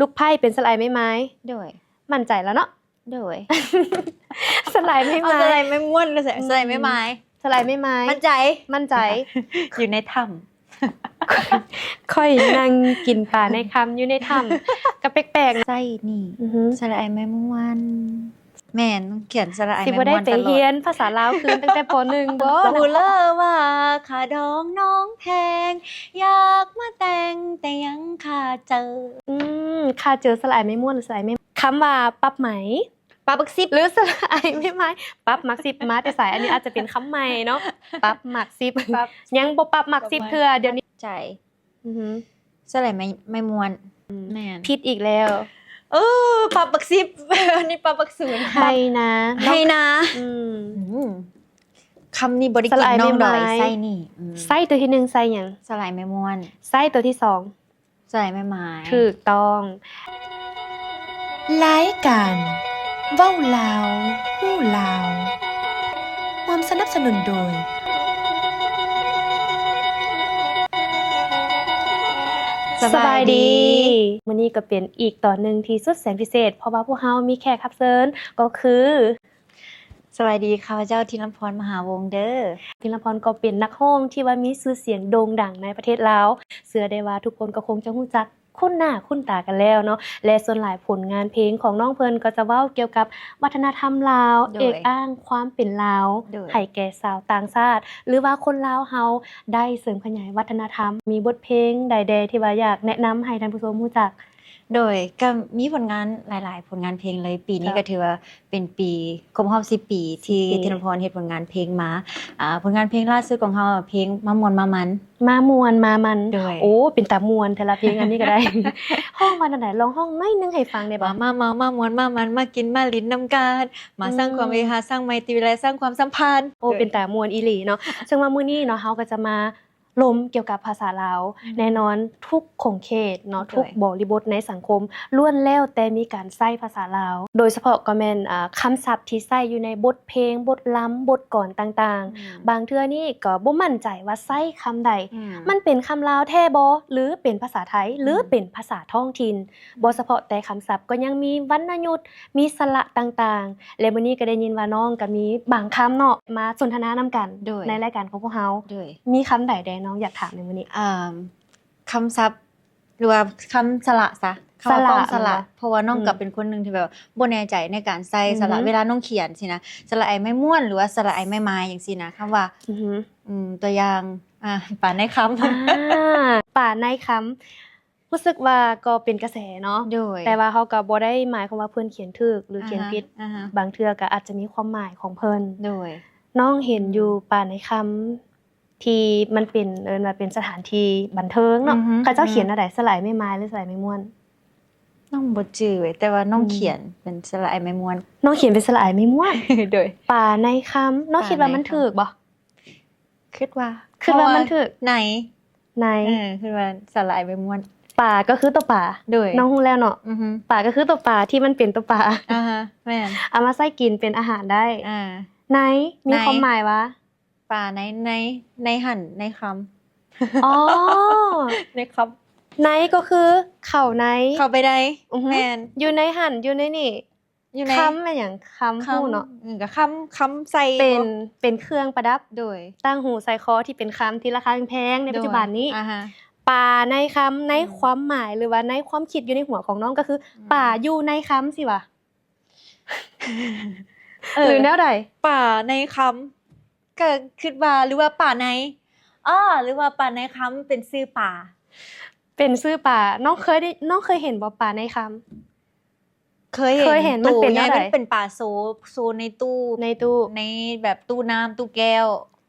ລູກໄພ້ເປັນສະຫຼາຍໄມ້ໄມ້. ໂດຍ. ໝັ້ນໃຈແລ້ວເນາະ? ໂດຍ. ສະຫຼາຍໄມ້ໄມ້ ເອົາສະຫຼາຍໄມ້ມ້ວນ ສະ ອືມ ສະຫຼາຍໄມ້ໄມ້ ສະຫຼາຍໄມ້ໄມ້. ໝັ້ນໃຈ? ໝັ້ນໃຈ. ຢູ່ໃນຖ້ຳ. ຂ້ອຍນັ່ງກິນປາໃນຄຳຢູ່ໃນຖ້ຳ ກໍແປກໆ. ໃສ່ນີ້ ອືຮຶ ສະຫຼາຍໄມ້ມ້ວນ. ແມ່ນ ຂຽນສະຫຼາຍໄມ້ມ້ວນຕະຫຼອດ. ຊິບໍ່ໄດ້ໄປຮຽນພາສາລາວຄືນຕັ້ງແຕ່ ປໍໜຶ່ງ ບໍ? ຮູ້ເລີວ່າຂ້າດອງນ້ອງແພງ ຢາກມາແຕ່ງແຕ່ຍັງຄາເຈີ. ອືມ ຄາເຈີສະຫຼາຍໄມ້ມ້ວນ ຫຼື ສະຫຼາຍໄມ້ ຄຳວ່າປັບໄໝ ປັບໝາກສິບ ຫຼື ສະຫຼາຍໄມ້ໄມ້ ປັບໝາກສິບ ມາແຕ່ໃສ? ອັນນີ້ອາດຈະເປັນຄຳໃໝ່ເນາະ ປັບໝາກສິບ. ປັບ ຍັງບໍ່ປັບໝາກສິບເທື່ອດຽວນີ້. ໃຈ ອືຮຶ ສະຫຼາຍໄມ້ ໄມ້ມ້ວນ. ອືມ ແມ່ນ ຜິດອີກແລ້ວ. ເອີ ປັບບັກສິບ ອັນນີ້ປັບບັກສູນ. ໄຮ່ນາ ໄຮ່ນາ. ອືມ ອືມ ຄຳນີ້ບໍ່ໄດ້ກິນນ້ອງດອຍ. ສະຫຼາຍໄມ້ໄມ້ ໃສ່ນີ້. ອືມ ໃສ່ຕົວທີໜຶ່ງໃສ່ຫຍັງ? ສະຫຼາຍໄມ້ມ້ວນ. ໃສ່ຕົວທີສອງ ສະຫຼາຍໄມ້ໄມ້. ຖືກຕ້ອງ. ລາຍການເວົ້າລາວ ຮູ້ລາວ ຮ່ວມສະໜັບສະໜູນໂດຍ ສະບາຍດີ ສະບາຍດີ. ມື້ນີ້ກໍເປັນອີກຕອນໜຶ່ງທີ່ສຸດແສນພິເສດ ເພາະວ່າພວກເຮົາມີແຂກຮັບເຊີນ ກໍຄື ສະບາຍດີ ຂ້າພະເຈົ້າ ທິນລະພອນ ມະຫາວົງ ເດີ. ທິນລະພອນກໍເປັນນັກຮ້ອງທີ່ວ່າມີຊື່ສຽງໂດ່ງດັງໃນປະເທດລາວ. ເຊື່ອໄດ້ວ່າທຸກຄົນກໍຄົງຈະຮູ້ຈັກ ຄຸ້ນໜ້າຄຸ້ນຕາກັນແລ້ວເນາະ ແລະ ສ່ວນຫຼາຍຜົນງານເພງຂອງນ້ອງເພິ່ນກໍຈະເວົ້າກ່ຽວກັບວັດທະນະທຳລາວ, ໂດຍ ເອກອ້າງຄວາມເປັນລາວ ໂດຍ ໃຫ້ແກ່ຊາວຕ່າງຊາດ ຫຼືວ່າຄົນລາວເຮົາໄດ້ເສີມຂະຫຍາຍວັດທະນະທຳ. ມີບົດເພງໃດແດ່ທີ່ວ່າຢາກແນະນຳໃຫ້ທ່ານຜູ້ຊົມຮູ້ຈັກ? ໂດຍ ກໍມີຜົນງານຫຼາຍໆ ຜົນງານເພງເລີຍ. ປີນີ້ ເຈົ້າ ກໍຖືວ່າເປັນປີຄົບຮອບສິບປີ ສິບປີ ທີ່ທິນລະພອນເຮັດຜົນງານເພງມາ. ອ່າ ຜົນງານເພງລ່າສຸດຂອງເຮົາ ເພງມາມ່ວນມາມັນ. ມາມ່ວນມາມັນ. ໂດຍ. ໂອ້ ເປັນຕາມ່ວນແທ້ລະ ເພງອັນນີ້ກໍໄດ້. ຮ້ອງວ່າແນວໃດ? ລອງຮ້ອງໜ້ອຍໜຶ່ງໃຫ້ຟັງໄດ້ບໍ່? ມາ ມາເມົາ ມາມ່ວນມາມັນ ມາກິນມາຫຼິ້ນນຳກັນ ມາສ້າງຄວາມເອກະລາດ ສ້າງໄມຕີ ແລະ ສ້າງຄວາມສຳພັນ. ໂອ້ ເປັນຕາມ່ວນອີ່ຫຼີເນາະ. ເຊິ່ງວ່າມື້ນີ້ເນາະ ເຮົາກໍຈະມາ ລົມກ່ຽວກັບພາສາລາວ. ອືມ ແນ່ນອນ ທຸກຂົງເຂດເນາະ ໂດຍ ທຸກບໍລິບົດໃນສັງຄົມ ລ້ວນແລ້ວແຕ່ມີການໃຊ້ພາສາລາວ. ໂດຍສະເພາະກໍແມ່ນ ອ່າ ຄຳສັບທີ່ໃຊ້ຢູ່ໃນບົດເພງ, ບົດລຳ, ບົດກອນຕ່າງໆ. ອືມ ບາງເທື່ອນີ້ກໍບໍ່ໝັ້ນໃຈວ່າໃຊ້ຄຳໃດ. ອືມ ມັນເປັນຄຳລາວແທ້ບໍ ຫຼື ເປັນພາສາໄທ ຫຼື ອືມ ເປັນພາສາທ້ອງຖິ່ນ? ບໍ່ສະເພາະແຕ່ຄຳສັບ ກໍຍັງມີວັນນະຍຸດ, ມີສະຫຼະຕ່າງໆ ແລະ ມື້ນີ້ກໍໄດ້ຍິນວ່ານ້ອງກໍມີບາງຄຳເນາະ ມາສົນທະນານຳກັນ ໂດຍ ໃນລາຍການຂອງພວກເຮົາ. ໂດຍ. ມີຄຳໃດແດ່ນ້ອງຢາກຖາມໃນມື້ນີ້? ເອີ່ມ ຄຳສັບ ຫຼືວ່າຄຳສະຫຼະຊະ ຄຳວ່າ ສະຫຼະ ຄວາມສະຫຼະ ແມ່ນບໍ່? ເພາະວ່ານ້ອງ ອືມ ກໍເປັນຄົນໜຶ່ງທີ່ແບບວ່າບໍ່ແນ່ໃຈໃນການໃຊ້ສະຫຼະ. ອືຮຶ ເວລານ້ອງຂຽນຊີ້ນະ ສະຫຼະໄອໄມ້ມ້ວນ ຫຼືວ່າສະຫຼະໄອໄມ້ມາຍຈັ່ງຊີ້ນະ ຄຳວ່າ ອືຮຶ ອືມ ຕົວຢ່າງ ອ່າ ປາໃນຄຳ ອ່າ ປາໃນຄຳ ຮູ້ສຶກວ່າກໍເປັນກະແສເນາະ ໂດຍ ແຕ່ວ່າເຮົາກໍບໍ່ໄດ້ໝາຍຄວາມວ່າເພິ່ນຂຽນຖືກ ຫຼື ອ່າຮະ ຂຽນຜິດ ອ່າຮະ ບາງເທື່ອກໍອາດຈະມີຄວາມໝາຍຂອງເພິ່ນ ໂດຍ ນ້ອງເຫັນ ອືມ ຢູ່ປາໃນຄຳ ທີ່ມັນເປັນ ເອີ້ນວ່າເປັນສະຖານທີ່ບັນເທີງເນາະ ອືຮຶ ເຂົາເຈົ້າຂຽນແນວໃດ ອືຮຶ ສະຫຼາຍໄມ້ມາຍ ຫຼື ສະຫຼາຍໄມ້ມ້ວນ? ນ້ອງບໍ່ຈື່ເວີຍ ແຕ່ວ່ານ້ອງ ອືມ ຂຽນເປັນສະຫຼາຍໄມ້ມ້ວນ ນ້ອງຂຽນເປັນສະຫຼາຍໄມ້ມ້ວນ ໂດຍ ປາໃນຄຳ ນ້ອງຄິດວ່າມັນຖືກບໍ່? ຄິດວ່າ ຄິດວ່າມັນຖືກ ໃນ ໃນ ເອີ ຄິດວ່າສະຫຼາຍໄມ້ມ້ວນ ປາກໍຄືຕົວປາ ໂດຍ ນ້ອງຮູ້ແລ້ວເນາະ ອືຮຶ ປາກໍຄືຕົວປາທີ່ມັນເປັນຕົວປາ ອ່າຮະ ແມ່ນ ເອົາມາໃຊ້ກິນເປັນອາຫານໄດ້ ອ່າ ໃນ ມີ ໃນ ຄວາມໝາຍວ່າ ປາໃນ ໃນ ໃນຫັ້ນ ໃນຄຳ ອໍ ໃນຄຳ ໃນກໍຄືເຂົ້າໃນ ເຂົ້າໄປໃນ ອືຮຶ ແມ່ນ ຢູ່ໃນຫັ້ນ ຢູ່ໃນນີ້ ຢູ່ໃນ ຄຳແມ່ນຫຍັງ? ຄຳ ຄຳ ຮູ້ເນາະ ອືມ ກໍຄຳ ຄຳໃສ່ ເປັນ ເປັນເຄື່ອງປະດັບ ໂດຍ ຕ່າງຫູໃສ່ຄໍທີ່ເປັນຄຳທີ່ລາຄາແພງໃນ ໂດຍ ປັດຈຸບັນນີ້ ອ່າຮະ ປາໃນຄຳ ໃນ ອືມ ຄວາມໝາຍ ຫຼືວ່າໃນຄວາມຄິດຢູ່ໃນຫົວຂອງນ້ອງກໍຄື ອືມ ປາຢູ່ໃນຄຳຊີ້ຫວາ? ເອີ ຫຼືແນວໃດ? ປາໃນຄຳ ກໍຄິດວ່າ ຫຼືວ່າປາໃນ ອໍ ຫຼືວ່າປາໃນຄຳເປັນຊື່ປາ? ເປັນຊື່ປາ ນ້ອງເຄີຍໄດ້ ນ້ອງເຄີຍເຫັນບໍ່ ປາໃນຄຳ? ເຄີຍເຫັນ ເຄີຍເຫັນ ໂຕໃຫຍ່ ມັນເປັນແນວໃດ? ມັນເປັນປາໂຊ ໂຊໃນຕູ້ ໃນຕູ້ ໃນແບບຕູ້ນ້ຳ ຕູ້ແກ້ວ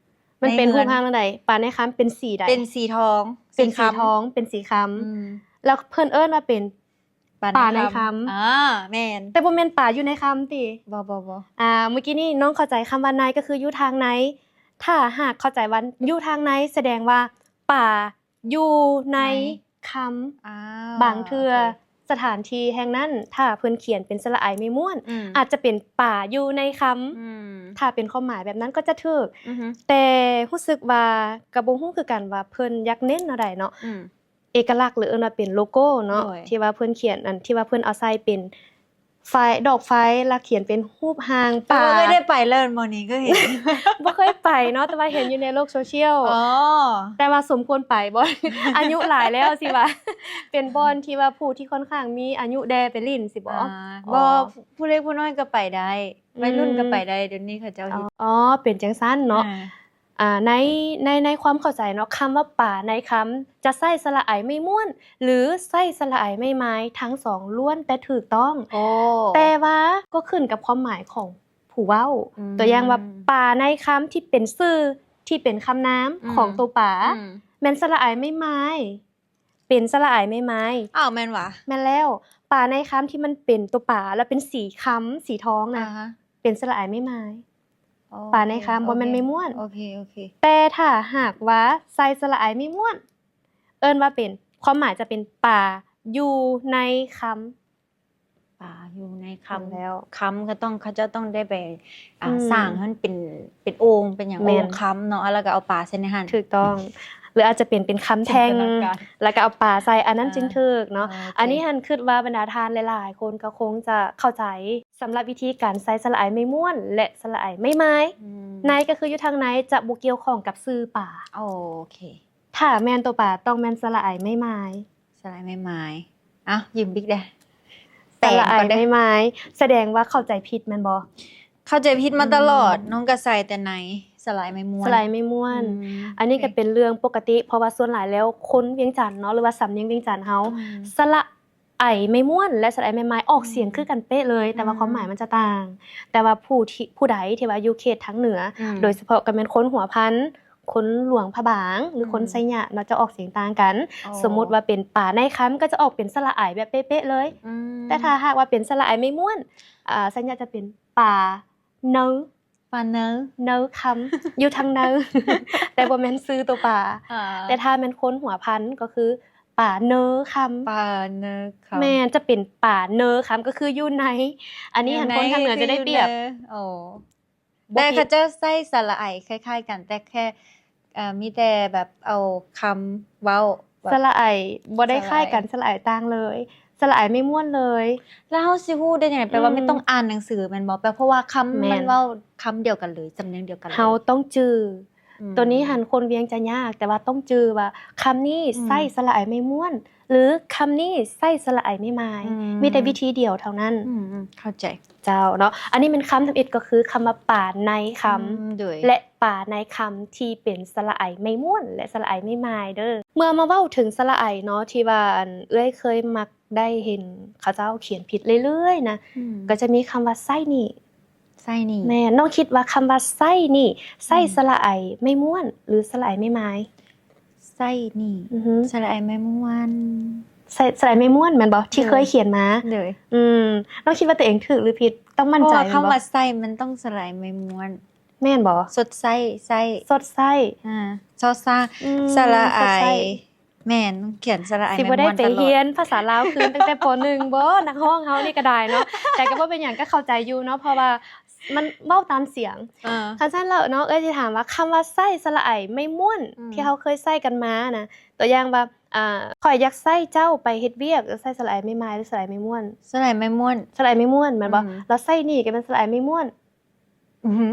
ມັນເປັນຮູບຮ່າງແນວໃດ? ປາໃນຄຳເປັນສີໃດ? ເປັນສີທອງ ເປັນສີທອງ ສີຄຳ ເປັນສີຄຳ ອືມ ແລ້ວເພິ່ນເອີ້ນວ່າເປັນ ປາໃນຄຳ ປາໃນຄຳ ອ່າ ແມ່ນ ແຕ່ບໍ່ແມ່ນປາຢູ່ໃນຄຳຕິ? ບໍ່ ບໍ່ ບໍ່ ອ່າ ເມື່ອກີ້ນີ້ນ້ອງເຂົ້າໃຈຄຳວ່າໃນກໍຄືຢູ່ທາງໃນ ຖ້າຫາກເຂົ້າໃຈວ່າຢູ່ທາງໃນ ສະແດງວ່າປາຢູ່ໃນ ໃນ ຄຳ ອ່າ ບາງເທື່ອ ໂອເຄ ສະຖານທີ່ແຫ່ງນັ້ນ ຖ້າເພິ່ນຂຽນເປັນສະຫຼະໄອໄມ້ມ້ວນ ອືມ ອາດຈະເປັນປາຢູ່ໃນຄຳ ອືມ ຖ້າເປັນຄວາມໝາຍແບບນັ້ນກໍຈະຖືກ ອືຮຶ ແຕ່ຮູ້ສຶກວ່າ ກໍບໍ່ຮູ້ຄືກັນວ່າເພິ່ນຢາກເນັ້ນແນວໃດເນາະ ອືມ ເອກະລັກ ຫຼືເອີ້ນວ່າເປັນໂລໂກ້ເນາະ ໂດຍ ທີ່ວ່າເພິ່ນຂຽນ ອັນທີ່ວ່າເພິ່ນເອົາໃສ່ເປັນ ໄຟ ດອກໄຟ ແລ້ວຂຽນເປັນຮູບຮ່າງປາ. ເອີ ເຄີຍໄດ້ໄປແລ້ວໝໍນີ້ ເຄີຍເຫັນ. ບໍ່ເຄີຍໄປເນາະ ແຕ່ວ່າເຫັນຢູ່ໃນໂລກໂຊຊຽວ. ອໍ ແຕ່ວ່າສົມຄວນໄປບໍ່? ອາຍຸຫຼາຍແລ້ວຊິວ່າ ເປັນບ່ອນທີ່ວ່າຜູ້ທີ່ຄ່ອນຂ້າງມີອາຍຸແດ່ໄປຫຼິ້ນຊິບໍ່? ອໍ ບໍ່ ຜູ້ເລັກຜູ້ນ້ອຍກໍໄປໄດ້ ອືມ ໄວລຸ້ນກໍໄປໄດ້ ດຽວນີ້ເຂົາເຈົ້າ ອໍ ເຮັດ ອໍ ເປັນຈັ່ງຊັ້ນເນາະ. ອ່າ ອ່າ ໃນ ໃນ ໃນຄວາມເຂົ້າໃຈເນາະ ຄຳວ່າປາໃນຄຳຈະໃຊ້ສະຫຼະໄອໄມ້ມ້ວນ ຫຼື ໃຊ້ສະຫຼະໄອໄມ້ມາຍ ທັງສອງລ້ວນແຕ່ຖືກຕ້ອງ. ໂອ້ ແຕ່ວ່າກໍຂຶ້ນກັບຄວາມໝາຍຂອງຜູ້ເວົ້າ. ອືມ ຕົວຢ່າງວ່າ ປາໃນຄຳທີ່ເປັນຊື່ ທີ່ເປັນຄຳນາມ ອືມ ຂອງໂຕປາ ອືມ ແມ່ນສະຫຼະໄອໄມ້ມາຍ. ເປັນສະຫຼະໄອໄມ້ມາຍ. ອ້າວ ແມ່ນຫວາ? ແມ່ນແລ້ວ. ປາໃນຄຳທີ່ມັນເປັນຕົວປາ ແລ້ວເປັນສີຄຳ ສີທອງນະ ອ່າຮະ ເປັນສະຫຼະໄອໄມ້ມາຍ. ອໍ ປາໃນຄຳ ໂອເຄ ບໍ່ແມ່ນໄມ້ມ້ວນ. ໂອເຄ ໂອເຄ. ແຕ່ຖ້າຫາກວ່າໃສ່ສະຫຼະໄອໄມ້ມ້ວນ ເອີ້ນວ່າເປັນ ຄວາມໝາຍຈະເປັນປາຢູ່ໃນຄຳ. ປາຢູ່ໃນຄຳ. ແມ່ນແລ້ວ. ຄຳກໍຕ້ອງ ເຂົາເຈົ້າຕ້ອງໄດ້ໄປ ອ່າ ອືມ ສ້າງໃຫ້ມັນເປັນ ເປັນໂອ່ງ ເປັນຫຍັງ ແມ່ນ ໂອ່ງຄຳເນາະ ແລ້ວກໍເອົາປາໃສ່ໃນຫັ້ນ. ຖືກຕ້ອງ. ຫຼືອາດຈະເປັນ ເປັນຄຳແທ່ງ ຈິນຕະນາການ ແລ້ວກໍເອົາປາໃສ່ ອັນນັ້ນ ອ່າ ຈຶ່ງຖືກເນາະ. ໂອເຄ. ອັນນີ້ຫັ້ນ ຄິດວ່າບັນດາທ່ານຫຼາຍໆຄົນກໍຄົງຈະເຂົ້າໃຈ ສຳລັບວິທີການໃສ່ສະຫຼະໄອໄມ້ມ້ວນ ແລະ ສະຫຼະໄອໄມ້ມາຍ. ອືມ ໃນກໍຄືຢູ່ທາງໃນ ຈະບໍ່ກ່ຽວຂ້ອງກັບຊື່ປາ. ໂອເຄ. ຖ້າແມ່ນຕົວປາ ຕ້ອງແມ່ນສະຫຼະໄອໄມ້ມາຍ. ສະຫຼະໄອໄມ້ມາຍ. ເອົ້າ ຢືມບິກແດ່. ສະຫຼະໄອໄມ້ມາຍ. ສະແດງວ່າເຂົ້າໃຈຜິດແມ່ນບໍ່? ເຂົ້າໃຈຜິດມາຕະຫຼອດ. ອືມ ນ້ອງກໍໃສ່ແຕ່ໃນສະຫຼະໄອໄມ້ມ້ວນ. ສະຫຼະໄອໄມ້ມ້ວນ. ອືມ ອັນນີ້ກໍເປັນເລື່ອງປົກກະຕິ ເພາະວ່າສ່ວນຫຼາຍແລ້ວຄົນວຽງຈັນເນາະ ຫຼືວ່າສຳນຽງວຽງຈັນເຮົາ ອືມ ສະຫຼະໄອໄມ້ມ້ວນ ແລະ ສະຫຼະໄອໄມ້ມາຍ ອອກສຽງຄືກັນເປະເລີຍ ອືມ ແຕ່ວ່າຄວາມໝາຍມັນຈະຕ່າງ. ແຕ່ວ່າຜູ້ທີ່ ຜູ້ໃດທີ່ວ່າຢູ່ເຂດທາງເໜືອ ອືມ ໂດຍສະເພາະກໍແມ່ນຄົນຫົວພັນ ຄົນຫຼວງພະບາງ ຫຼື ອືມ ຄົນໄຊຍະເນາະ ຈະອອກສຽງຕ່າງກັນ. ອໍ ສົມມຸດວ່າເປັນປາໃນຄຳ ກໍຈະອອກເປັນສະຫຼະໄອແບບເປະໆເລີຍ. ອືມ ແຕ່ຖ້າຫາກວ່າເປັນສະຫຼະໄອໄມ້ມ້ວນ ອ່າ ໄຊຍະຈະເປັນປາເນີ ປາເນີ ເນີຄຳ ຢູ່ທາງເນີ ແຕ່ບໍ່ແມ່ນຊື່ຕົວປາ. ອ່າ ແຕ່ຖ້າແມ່ນຄົນຫົວພັນ ກໍຄືປາເນີຄຳ. ປາເນີຄຳ. ແມ່ນ ຈະເປັນປາເນີຄຳ ກໍຄືຢູ່ໃນ ອັນນີ້ຫັ້ນ ຢູ່ໃນ ຄົນທາງເໜືອຈະໄດ້ປຽບ. ໂອ້ ແຕ່ເຂົາເຈົ້າໃຊ້ສະຫຼະໄອຄ້າຍໆກັນ ແຕ່ແຄ່ ເອີ ມີແຕ່ແບບເອົາຄຳເວົ້າແບບ ສະຫຼະໄອບໍ່ໄດ້ຄ້າຍກັນ ສະຫຼະໄອຕ່າງເລີຍ ສະຫຼະໄອໄມ້ມ້ວນເລີຍ. ແລ້ວເຮົາຊິຮູ້ໄດ້ຈັ່ງໃດ? ແປວ່າ ອືມ ແມ່ນຕ້ອງອ່ານໜັງສືແມ່ນບໍ່? ແປ ເພາະວ່າຄຳ ແມ່ນ ມັນເວົ້າຄຳດຽວກັນເລີຍ ສຳນຽງດຽວກັນເລີຍ. ເຮົາຕ້ອງຈື່ ອືມ ໂຕນີ້ຫັ້ນຄົນວຽງຈະຍາກ ແຕ່ວ່າຕ້ອງຈື່ວ່າຄຳນີ້ ອືມ ໃຊ້ສະຫຼະໄອໄມ້ມ້ວນ ຫຼື ຄຳນີ້ໃຊ້ສະຫຼະໄອໄມ້ມາຍ. ອືມ ມີແຕ່ວິທີດຽວເທົ່ານັ້ນ. ອືມໆ ເຂົ້າໃຈ. ເຈົ້າເນາະ ອັນນີ້ແມ່ນຄຳທຳອິດ ກໍຄືຄຳວ່າປາໃນຄຳ ອືມ ໂດຍ ແລະ ປາໃນຄຳທີ່ເປັນສະຫຼະໄອໄມ້ມ້ວນ ແລະ ສະຫຼະໄອໄມ້ມາຍເດີ. ເມື່ອມາເວົ້າເຖິງສະຫຼະໄອເນາະ ທີ່ວ່າ ອັນ ເອື້ອຍເຄີຍມັກໄດ້ເຫັນເຂົາເຈົ້າຂຽນຜິດເລື້ອຍໆນະ ອືມ ກໍຈະມີຄຳວ່າໄຊນີ້ ໄຊນີ້. ແມ່ນ. ນ້ອງຄິດວ່າຄຳວ່າໄຊນີ້ ໃຊ້ ອືມ ສະຫຼະໄອໄມ້ມ້ວນ ຫຼື ສະຫຼະໄອໄມ້ມາຍ? ໄຊນີ້ ອືຮຶ ສະຫຼະໄອໄມ້ມ້ວນ ສະ ສະຫຼະໄອໄມ້ມ້ວນແມ່ນບໍ່? ໂດຍ ທີ່ເຄີຍຂຽນມາ. ໂດຍ ອືມ ນ້ອງຄິດວ່າຕົວເອງຖືກຫຼືຜິດ? ຕ້ອງໝັ້ນໃຈ ເພາະວ່າ ແມ່ນບໍ່? ຄຳວ່າໄຊມັນຕ້ອງສະຫຼະໄອໄມ້ມ້ວນ. ແມ່ນບໍ່? ສົດໄຊ ໄຊ ສົດໄຊ ອ່າ ຊໍຊາ ອືມ ສະຫຼະໄອ ສົດໄຊ. ແມ່ນ ຂຽນສະຫຼະໄອ ຊິບໍ່ໄດ້ໄປຮຽນພາສາລາວຄືນຕັ້ງແຕ່ ປໍໜຶ່ງ ບໍ່? ນັກຮ້ອງເຮົານີ້ກໍໄດ້ເນາະ ແຕ່ກໍບໍ່ເປັນຫຍັງ ກໍເຂົ້າໃຈຢູ່ເນາະ ເພາະວ່າມັນເວົ້າຕາມສຽງ. ເອີ ຄັນຊັ້ນແລ້ວເນາະ ເອື້ອຍຊິຖາມວ່າ ຄຳວ່າໄຊສະຫຼະໄອໄມ້ມ້ວນ ອືມ ທີ່ເຮົາເຄີຍໃຊ້ກັນມານະ ຕົວຢ່າງວ່າ ອ່າ ຂ້ອຍຢາກໃຊ້ເຈົ້າໄປເຮັດວຽກ ໃຊ້ສະຫຼະໄອໄມ້ມາຍ ຫຼື ສະຫຼະໄອໄມ້ມ້ວນ? ສະຫຼະໄອໄມ້ມ້ວນ. ສະຫຼະໄອໄມ້ມ້ວນແມ່ນບໍ່? ອືມ ແລ້ວໄຊນີ້ກໍແມ່ນສະຫຼະໄອໄມ້ມ້ວນ. ອືຮຶ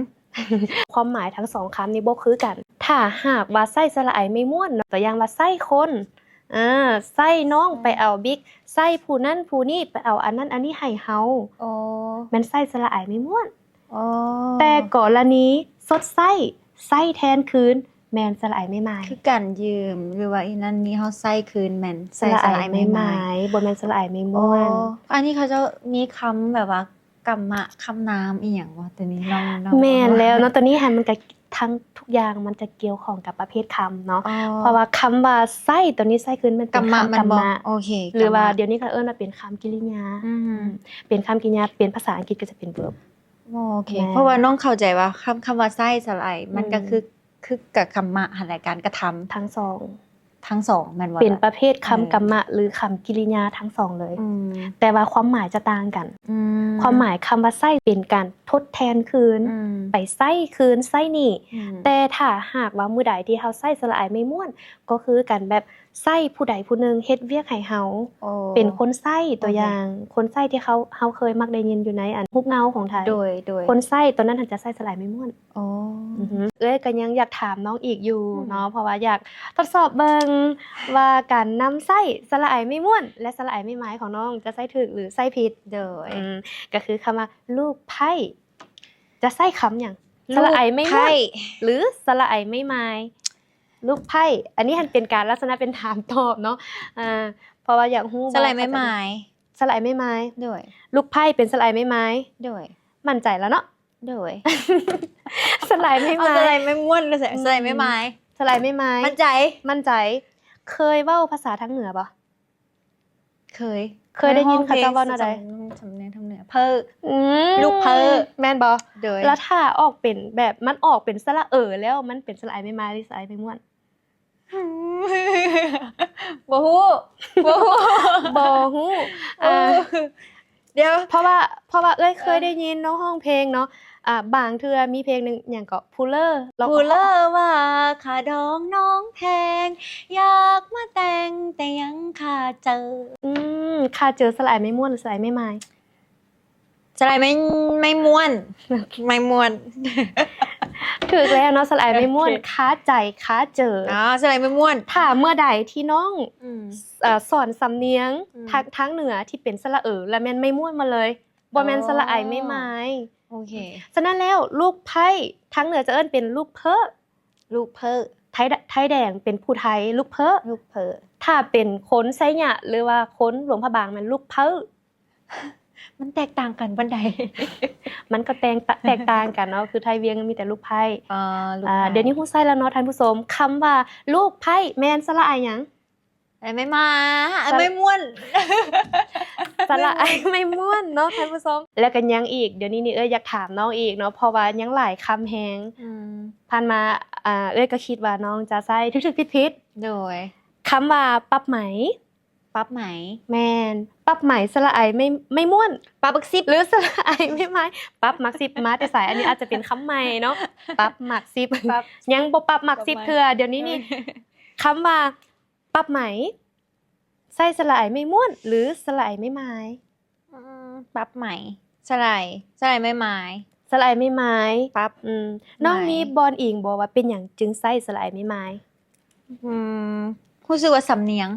ຄວາມໝາຍທັງສອງຄຳນີ້ບໍ່ຄືກັນ. ຖ້າຫາກວ່າໃຊ້ສະຫຼະໄອໄມ້ມ້ວນເນາະ ຕົວຢ່າງວ່າ ໄຊຄົນ ອາ ໄຊນ້ອງ ອືມ ໄປເອົາບິກ ໄຊຜູ້ນັ້ນຜູ້ນີ້ໄປເອົາອັນນັ້ນອັນນີ້ໃຫ້ເຮົາ. ອໍ ແມ່ນໃຊ້ສະຫຼະໄອໄມ້ມ້ວນ. ອໍ ແຕ່ກໍລະນີສົດໄຊ ໃຊ້ແທນຄືນ ແມ່ນສະຫຼະໄອໄມ້ມາຍ. ຄືການຢືມ ຫຼືວ່າອີນັ້ນນີ້ ເຮົາໃຊ້ຄືນແມ່ນໃຊ້ສະຫຼະໄອໄມ້ມາຍ ສະຫຼະໄອໄມ້ມາຍ ບໍ່ແມ່ນສະຫຼະໄອໄມ້ມ້ວນ. ອໍ ອັນນີ້ເຂົາເຈົ້າມີຄຳແບບວ່າ ກຳມະ ຄຳນາມອີ່ຫຍັງບໍ່? ຕົວນີ້ນ້ອງ ນ້ອງ ແມ່ນແລ້ວເນາະ ຕົວນີ້ຫັ້ນມັນກະທັງທຸກຢ່າງ ມັນຈະກ່ຽວຂ້ອງກັບປະເພດຄຳເນາະ. ອໍ ເພາະວ່າຄຳວ່າໃຊ້ ຕົວນີ້ໃຊ້ຄືນແມ່ນເປັນຄຳກຳມະ ກຳມະ ໂອເຄ ຫຼືວ່າ ກຳມະ ດຽວນີ້ເຂົາເອີ້ນວ່າເປັນຄຳກິລິຍາ. ອືມ ເປັນຄຳກິລິຍາ ເປັນພາສາອັງກິດກໍຈະເປັນ verb. ອໍ ໂອເຄ ແມ່ນ ເພາະວ່ານ້ອງເຂົ້າໃຈວ່າຄຳ ຄຳວ່າໃຊ້ສະຫຼະໄອ ມັນກໍ ອືມ ຄື ຄືກັບກຳມະຫັ້ນແຫຼະ ການກະທຳ ທັງສອງ ທັງສອງແມ່ນບໍ່? ເປັນປະເພດຄຳ ເອີ ກຳມະ ຫຼື ຄຳກິລິຍາທັງສອງເລີຍ. ອືມ ແຕ່ວ່າຄວາມໝາຍຈະຕ່າງກັນ. ອືມ ຄວາມໝາຍຄຳວ່າໃຊ້ເປັນການໂທ ທົດແທນຄືນ ອືມ ໄປໃຊ້ຄືນໃຊ້ໜີ້. ອືມ ແຕ່ຖ້າຫາກວ່າມື້ໃດທີ່ເຮົາໃຊ້ສະຫຼະໄອໄມ້ມ້ວນ ກໍຄືການແບບໃຊ້ຜູ້ໃດຜູ້ໜຶ່ງເຮັດວຽກໃຫ້ເຮົາ ໂອ້ ເປັນຄົນໃຊ້. ໂອເຄ ຕົວຢ່າງ ຄົນໃຊ້ທີ່ເຮົາ ເຮົາເຄີຍມັກໄດ້ຍິນຢູ່ໃນອັນຮູບເງົາຂອງໄທ ໂດຍ ໂດຍ ຄົນໃຊ້ຕົວນັ້ນຫັ້ນຈະໃຊ້ສະຫຼະໄອໄມ້ມ້ວນ. ອໍ ອືຮຶ ເອື້ອຍກໍຍັງຢາກຖາມນ້ອງອີກຢູ່ ອືມ ເນາະ ເພາະວ່າຢາກທົດສອບເບິ່ງວ່າການນຳໃຊ້ສະຫຼະໄອໄມ້ມ້ວນ ແລະ ສະຫຼະໄອໄມ້ມາຍຂອງນ້ອງຈະໃຊ້ຖືກ ຫຼື ໃຊ້ຜິດ. ໂດຍ ອືມ ກໍຄືຄຳວ່າລູກໄພ້ ຈະໃຊ້ຄຳຫຍັງ? ສະຫຼະໄອໄມ້ມ້ວນ ລູກໄພ້ ຫຼື ສະຫຼະໄອໄມ້ມາຍ? ລູກໄພ້ ອັນນີ້ຫັ້ນເປັນການລັກສະນະເປັນຖາມຕອບເນາະ ອ່າ ເພາະວ່າຢາກຮູ້ວ່າ ສະຫຼະໄອໄມ້ມາຍ ສະຫຼະໄອໄມ້ມາຍ. ໂດຍ ລູກໄພ້ເປັນສະຫຼະໄອໄມ້ມາຍ. ໂດຍ ໝັ້ນໃຈແລ້ວເນາະ? ໂດຍ ສະຫຼະໄອໄມ້ມາຍ ເອົາສະຫຼະໄອໄມ້ມ້ວນ ຫຼື ສະ ອືມ ສະຫຼະໄອໄມ້ມາຍ ສະຫຼະໄອໄມ້ມາຍ. ໝັ້ນໃຈ ໝັ້ນໃຈ. ເຄີຍເວົ້າພາສາທາງເໜືອບໍ່? ເຄີຍ ເຄີຍໄດ້ຍິນເຂົາເຈົ້າເວົ້າແນວໃດ? ສຳ ສຳນຽງທາງເໜືອ ເພີ້ ອືມ ລູກເພີ້ ແມ່ນບໍ່? ໂດຍ ແລ້ວຖ້າອອກເປັນແບບ ມັນອອກເປັນສະຫຼະເອີແລ້ວ ມັນເປັນສະຫຼະໄອໄມ້ມາຍ ຫຼື ສະຫຼະໄອໄມ້ມ້ວນ? ບໍ່ຮູ້ ບໍ່ຮູ້ ບໍ່ຮູ້ ເອີ ອ່າ ດຽວ ເພາະວ່າ ເພາະວ່າເອື້ອຍເຄີຍ ເອີ ໄດ້ຍິນນ້ອງຮ້ອງເພງເນາະ ອ່າ ບາງເທື່ອມີເພງໜຶ່ງ ຫຍັງເກາະ ພູເລີ ເພງ ພູເລີວ່າຂ້າດອງນ້ອງແພງ ຢາກມາແຕ່ງ ແຕ່ຍັງຄາເຈີ. ອືມ ຄາເຈີ ສະຫຼະໄອໄມ້ມ້ວນ ຫຼື ສະຫຼະໄອໄມ້ມາຍ? ສະຫຼະໄອໄມ້ ໄມ້ມ້ວນ ໄມ້ມ້ວນ ຖືກແລ້ວເນາະ ສະຫຼະໄອໄມ້ມ້ວນ. ໂອເຄ ຄາໃຈ ຄາເຈີ. ອໍ ສະຫຼະໄອໄມ້ມ້ວນ. ຖ້າເມື່ອໃດທີ່ນ້ອງ ອືມ ເອີ ສອນສຳນຽງ ອືມ ທາງ ທາງເໜືອທີ່ເປັນສະຫຼະເອີ ລະແມ່ນໄມ້ມ້ວນມາເລີຍ ບໍ່ແມ່ນ ອໍ ສະຫຼະໄອໄມ້ມາຍ. ໂອເຄ ສະນັ້ນແລ້ວ ລູກໄພ້ ທາງເໜືອຈະເອີ້ນເປັນລູກເພີ້ ລູກເພີ້ ໄທ ໄທແດງເປັນຜູ້ໄທ ລູກເພີ້ ລູກເພີ້. ຖ້າເປັນຄົນໄຊຍະ ຫຼືວ່າຄົນຫຼວງພະບາງ ແມ່ນລູກເພີ້. ມັນແຕກຕ່າງກັນປານໃດ? ມັນກໍແຕກ ແຕກຕ່າງກັນເນາະ ຄືໄທວຽງມີແຕ່ລູກໄພ້. ອໍ ລູກ ອ່າ ໄພ້. ດຽວນີ້ຮູ້ໃຊ້ແລ້ວເນາະທ່ານຜູ້ຊົມ ຄຳວ່າລູກໄພ້ແມ່ນສະຫຼະໄອຫຍັງ? ໄອໄມ້ມາ ສະ ໄອໄມ້ມ້ວນ ສະຫຼະໄອໄມ້ມ້ວນເນາະທ່ານຜູ້ຊົມ. ແລ້ວກໍຍັງອີກ ດຽວນີ້ນີ້ເອື້ອຍຢາກຖາມນ້ອງອີກເນາະ ເພາະວ່າຍັງຫຼາຍຄຳແຮງ. ອືມ ຜ່ານມາ ອ່າ ເອື້ອຍກໍຄິດວ່ານ້ອງຈະໃຊ້ຖືກໆຜິດໆ. ໂດຍ ຄຳວ່າປັບໄໝ ປັບໄໝ. ແມ່ນ ປັບໄໝ ສະຫຼະໄອໄມ້ ໄມ້ມ້ວນ ປັບໝາກສິບ ຫຼື ສະຫຼະໄອໄມ້ມາຍ? ປັບໝາກສິບມາແຕ່ໃສ? ອັນນີ້ອາດຈະເປັນຄຳໃໝ່ເນາະ ປັບໝາກສິບ ປັບ ຍັງບໍ່ປັບໝາກສິບເທື່ອ. ດຽວນີ້ນີ້ ໂດຍ ຄຳວ່າປັບໄໝ ໃຊ້ສະຫຼະໄອໄມ້ມ້ວນ ຫຼື ສະຫຼະໄອໄມ້ມາຍ? ອືມ ປັບໄໝ ສະຫຼະໄອ ສະຫຼະໄອໄມ້ມາຍ ສະຫຼະໄອໄມ້ມາຍ ປັບ ອືມ ໄໝ. ນ້ອງມີບ່ອນອີງບໍ່ວ່າເປັນຫຍັງຈຶ່ງໃຊ້ສະຫຼະໄອໄມ້ມາຍ? ອືມ ຮູ້ສຶກວ່າສຳນຽງ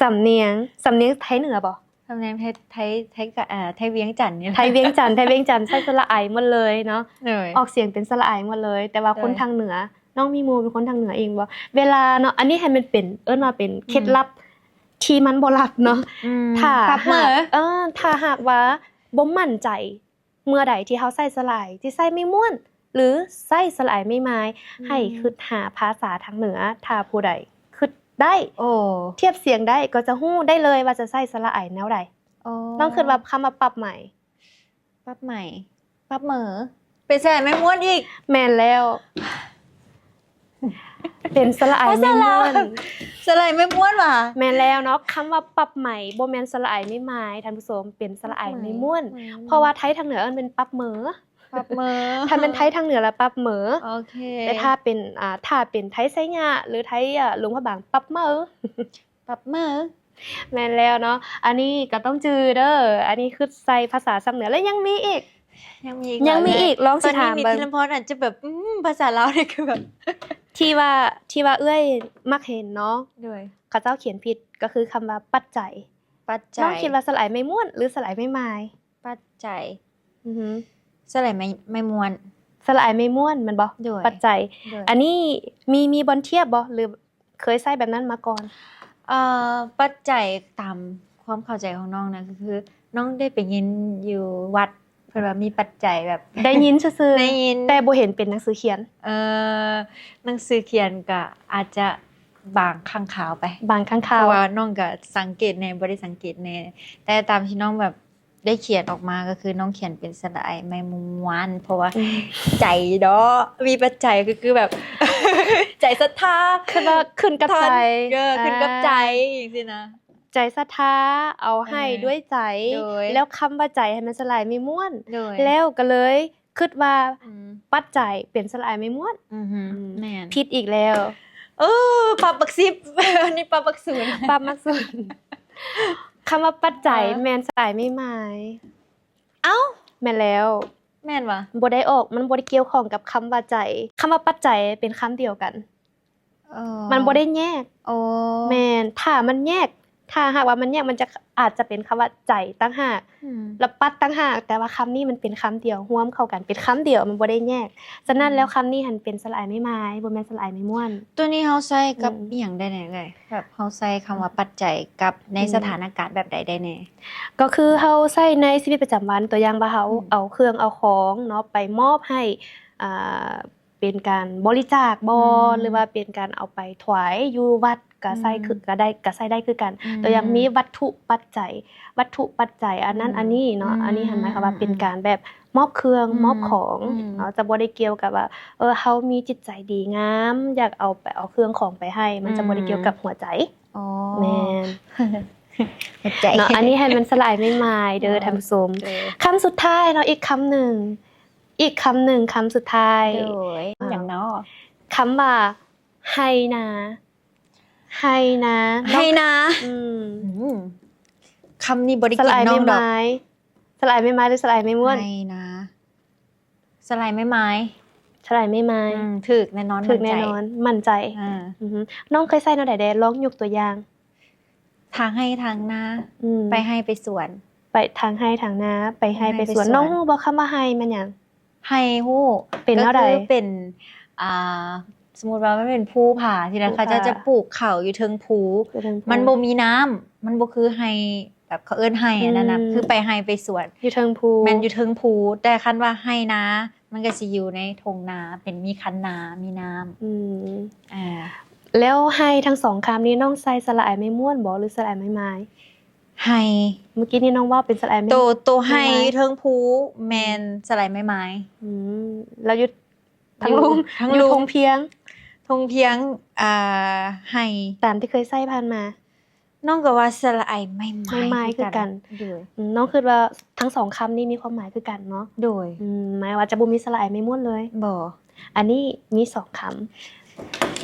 ສຳນຽງ ສຳນຽງໄທເໜືອບໍ່? ສຳນຽງໄທ ໄທ ໄທກະ ເອີ ໄທວຽງຈັນນີ້ແຫຼະ ໄທວຽງຈັນ ໄທວຽງຈັນໃຊ້ສະຫຼະໄອໝົດເລີຍເນາະ. ໂດຍ ອອກສຽງເປັນສະຫຼະໄອໝົດເລີຍ ແຕ່ວ່າ ໂດຍ ຄົນທາງເໜືອ ນ້ອງມີໝູ່ເປັນຄົນທາງເໜືອອີງບໍ່? ເວລາເນາະ ອັນນີ້ໃຫ້ມັນເປັນ ເອີ້ນວ່າເປັນເຄັດລັບ ອືມ ທີ່ມັນບໍ່ລັບເນາະ ອືມ ຖ້າ ປັບເໝີ ຫາກ ເອີ ຖ້າຫາກວ່າບໍ່ໝັ້ນໃຈ ເມື່ອໃດທີ່ເຮົາໃຊ້ສະຫຼະໄອ ຊິໃຊ້ໄມ້ມ້ວນ ຫຼື ໃຊ້ສະຫຼະໄອໄມ້ມາຍ ອືມ ໃຫ້ຄິດຫາພາສາທາງເໜືອ ຖ້າຜູ້ໃດຄິດໄດ້ ໂອ້ ທຽບສຽງໄດ້ ກໍຈະຮູ້ໄດ້ເລີຍວ່າຈະໃຊ້ສະຫຼະໄອແນວໃດ. ອໍ ນ້ອງຄິດວ່າຄຳວ່າປັບໄໝ ປັບໄໝ ປັບເໝີ ເປັນສະຫຼະໄອໄມ້ມ້ວນອີກ. ແມ່ນແລ້ວ ເປັນສະຫຼະໄອໄມ້ມ້ວນ ສະຫຼະໄອໄມ້ມ້ວນຫວາ? ແມ່ນແລ້ວເນາະ ຄຳວ່າປັບໄໝ ບໍ່ແມ່ນສະຫຼະໄອໄມ້ມາຍ ທ່ານຜູ້ຊົມ ເປັນສະຫຼະໄອໄມ້ມ້ວນ ປັບໄໝ ເພາະວ່າໄທທາງເໜືອເອີ້ນເປັນປັບເໝີ ປັບເໝີ ຖ້າແມ່ນໄທທາງເໜືອລະປັບເໝີ. ໂອເຄ ແຕ່ຖ້າເປັນ ອ່າ ຖ້າເປັນໄທໄຊຍະ ຫຼື ໄທ ເອີ ຫຼວງພະບາງ ປັບເໝີ ປັບເໝີ ແມ່ນແລ້ວເນາະ. ອັນນີ້ກໍຕ້ອງຈື່ເດີ ອັນນີ້ຄືໃສ່ພາສາສຳເໜືອ ແລະ ຍັງມີອີກ ຍັງມີອີກ ຍັງມີອີກ ຫຼາຍເລີຍ ລອງຊິຖາມເບິ່ງ. ຕອນນີ້ມີທີ່ລຳພອນອາດຈະແບບ ອືມ ພາສາລາວນີ້ຄືແບບ ທີ່ວ່າ ທີ່ວ່າເອື້ອຍມັກເຫັນເນາະ ໂດຍ ເຂົາເຈົ້າຂຽນຜິດ ກໍຄືຄຳວ່າປັດໄຈ ປັດໄຈ. ນ້ອງຄິດວ່າສະຫຼະໄອໄມ້ມ້ວນ ຫຼື ສະຫຼະໄອໄມ້ມາຍ? ປັດໄຈ ອືຮຶ ສະຫຼະໄອໄມ້ ໄມ້ມ້ວນ ສະຫຼະໄອໄມ້ມ້ວນແມ່ນບໍ່? ໂດຍ ປັດໄຈ ໂດຍ ອັນນີ້ມີ ມີບ່ອນທຽບບໍ່ ຫຼື ເຄີຍໃຊ້ແບບນັ້ນມາກ່ອນ? ເອີ ປັດໄຈ ຕາມຄວາມເຂົ້າໃຈຂອງນ້ອງນະ ກໍຄືນ້ອງໄດ້ໄປຍິນຢູ່ວັດ ເພິ່ນວ່າມີປັດໄຈແບບ ໄດ້ຍິນຊື່ໆ ໄດ້ຍິນ ແຕ່ບໍ່ເຫັນເປັນໜັງສືຂຽນ. ເອີ ໜັງສືຂຽນກໍອາດຈະບາງຄັ້ງຄາວໄປ ບາງຄັ້ງຄາວ ເພາະວ່ານ້ອງກໍສັງເກດແດ່ ບໍ່ໄດ້ສັງເກດແດ່ ແຕ່ຕາມທີ່ນ້ອງແບບ ໄດ້ຂຽນອອກມາ ກໍຄືນ້ອງຂຽນເປັນສະຫຼະໄອໄມ້ມ້ວນ ເພາະວ່າ ອືມ ໃຈເນາະ ມີປັດໄຈ ກໍຄືແບບ ໃຈສັດທາ ຄືວ່າຂຶ້ນກັບໃຈ ເອີ ຂຶ້ນກັບໃຈ ອ່າ ຈັ່ງຊີ້ນະ ໃຈສັດທາ ເອົາໃຫ້ ເອີ ດ້ວຍໃຈ ໂດຍ ແລ້ວຄຳວ່າໃຈໃຫ້ມັນສະຫຼະໄອໄມ້ມ້ວນ ໂດຍ ແລ້ວກໍເລີຍ ຄິດວ່າ ອືມ ປັດໄຈເປັນສະຫຼະອາຍໄມ້ມ້ວນ. ອືຮຶ ອືມ ແມ່ນ ຜິດອີກແລ້ວ. ເອີ ປັບບັກສິບ ອັນນີ້ປັບບັກສູນ ປັບບັກສູນ. ຄຳວ່າປັດໄຈ ເອີ ແມ່ນສະຫຼະອາຍໄມ້ມາຍ. ເອົ້າ ແມ່ນແລ້ວ. ແມ່ນຫວາ? ບໍ່ໄດ້ອອກ ມັນບໍ່ໄດ້ກ່ຽວຂ້ອງກັບຄຳວ່າໄຈ. ຄຳວ່າປັດໄຈເປັນຄຳດຽວກັນ. ເອີ ມັນບໍ່ໄດ້ແຍກ. ໂອ້ ແມ່ນ ຖ້າມັນແຍກ ຖ້າຫາກວ່າມັນແຍກ ມັນຈະ ອາດຈະເປັນຄຳວ່າໄຈຕ່າງຫາກ ອືມ ແລ້ວປັດຕ່າງຫາກ, ແຕ່ວ່າຄຳນີ້ມັນເປັນຄຳດຽວ ຮວມເຂົ້າກັນເປັນຄຳດຽວ ມັນບໍ່ໄດ້ແຍກ. ສະນັ້ນ ອືມ ແລ້ວຄຳນີ້ຫັ້ນເປັນສະຫຼະອາຍໄມ້ມາຍ ບໍ່ແມ່ນສະຫຼະອາຍໄມ້ມ້ວນ. ໂຕນີ້ເຮົາໃຊ້ກັບ ອືມ ອີ່ຫຍັງໄດ້ແດ່ເອື້ອຍ? ແບບເຮົາໃຊ້ຄຳວ່າ ອືມ ປັດໄຈກັບໃນ ອືມ ສະຖານະການແບບໃດໄດ້ແດ່? ກໍຄືເຮົາໃຊ້ໃນຊີວິດປະຈຳວັນ, ຕົວຢ່າງວ່າເຮົາ ອືມ ເອົາເຄື່ອງເອົາຂອງເນາະ ໄປມອບໃຫ້ ອ່າ ເປັນການບໍລິຈາກບໍ ອືມ ຫຼືວ່າເປັນການເອົາໄປຖວາຍຢູ່ວັດ ກະໃຊ້ ອືມ ຄື ກະໄດ້ ກະໃຊ້ໄດ້ຄືກັນ. ອືມ ຕົວຢ່າງມີວັດຖຸປັດໄຈ ວັດຖຸປັດໄຈອັນນັ້ນ ອືມ ອັນນີ້ເນາະ ອືມ ອັນນີ້ຫັ້ນໝາຍຄວາມວ່າ ອືມ ເປັນການແບບມອບເຄື່ອງ ອືມ ມອບຂອງ ອືມ ເນາະ ຈະບໍ່ໄດ້ກ່ຽວກັບວ່າ ເອີ ເຮົາມີຈິດໃຈດີງາມ ຢາກເອົາໄປ ເອົາເຄື່ອງຂອງໄປໃຫ້ ມັນຈະບໍ່ໄດ້ ອືມ ກ່ຽວກັບຫົວໃຈ. ອໍ ແມ່ນ ຫົວໃຈ ເນາະ ອັນນີ້ໃຫ້ມັນສະຫຼະອາຍໄມ້ມາຍເດີ ເອີ ທ່ານຜູ້ຊົມ. ເອີ ຄຳສຸດທ້າຍເນາະ ອີກຄຳໜຶ່ງ ອີກຄຳໜຶ່ງ ຄຳສຸດທ້າຍ. ໂດຍ ອ່າ ຫຍັງເນາະ? ຄຳວ່າໄຮ່ນາ ໄຮ່ນາ ໄຮ່ນາ ອືມ ອືມ ຄຳນີ້ບໍ່ໄດ້ກິນນ້ອງດອກ. ສະຫຼະອາຍໄມ້ມາຍ ສະຫຼະອາຍໄມ້ມາຍ ຫຼື ສະຫຼະອາຍໄມ້ມ້ວນ? ໄຮ່ນາ ສະຫຼະອາຍໄມ້ມາຍ ສະຫຼະອາຍໄມ້ມາຍ. ອືມ ຖືກແນ່ນອນ ຖືກແນ່ນອນ ໝັ້ນໃຈ ໝັ້ນໃຈ. ອ່າ ອືຮຶ ນ້ອງເຄີຍໃຊ້ແນວໃດແດ່? ລອງຍົກຕົວຢ່າງ. ທາງໄຮ່ທາງນາ ອືມ ໄປໄຮ່ໄປສວນ ໄປທາງໄຮ່ທາງນາ ໄປໄຮ່ໄປສວນ. ໄປໄຮ່ໄປສວນ ນ້ອງຮູ້ບໍ່ຄຳວ່າໄຮ່ແມ່ນຫຍັງ? ໄຮ່ຮູ້ ເປັນແນວໃດ? ກໍຄືເປັນ ອ່າ ສົມມຸດວ່າມັນເປັນພູຜາຊີ້ນະ ພູຜາ ເຂົາເຈົ້າຈະປູກເຂົ້າຢູ່ເທິງພູ ຢູ່ເທິງພູ ມັນບໍ່ມີນ້ຳ ມັນບໍ່ຄືໄຮ່ ແບບເຂົາເອີ້ນໄຮ່ອັນນັ້ນນະ ອືມ ຄືໄປໄຮ່ໄປສວນ ຢູ່ເທິງພູ ແມ່ນຢູ່ເທິງພູ. ແຕ່ຄັນວ່າໄຮ່ນາ ມັນກໍຊິຢູ່ໃນທົ່ງນາ ເປັນມີຄັນນາ ມີນ້ຳ. ອືມ ອ່າ ແລ້ວໄຮ່ທັງສອງຄຳນີ້ ນ້ອງໃຊ້ສະຫຼະອາຍໄມ້ມ້ວນບໍ ຫຼື ສະຫຼະອາຍໄມ້ມາຍ? ໄຮ່ ມື້ກີ້ນີ້ນ້ອງເວົ້າເປັນສະຫຼະອາຍໄມ້ ໂຕ ໂຕໄຮ່ ໄມ້ມາຍ ຢູ່ເທິງພູ ແມ່ນ ອືມ ສະຫຼະອາຍໄມ້ມາຍ. ອືມ ແລ້ວຢູ່ທາງລຸ່ມ ຢູ່ທາງ ຢູ່ ລຸງ ທົ່ງພຽງ ທົ່ງພຽງ ອ່າ ໄຮ່ ຕາມທີ່ເຄີຍໃຊ້ຜ່ານມາ. ນ້ອງກໍວ່າສະຫຼະອາຍໄມ້ມາຍ ໄມ້ມາຍຄືກັນ ຄືກັນ. ໂດຍ ອືມ ນ້ອງຄິດວ່າທັງສອງຄຳນີ້ມີຄວາມໝາຍຄືກັນເນາະ. ໂດຍ ອືມ ໝາຍວ່າຈະບໍ່ມີສະຫຼະອາຍໄມ້ມ້ວນເລີຍ. ບໍ່ ອັນນີ້ມີສອງຄຳ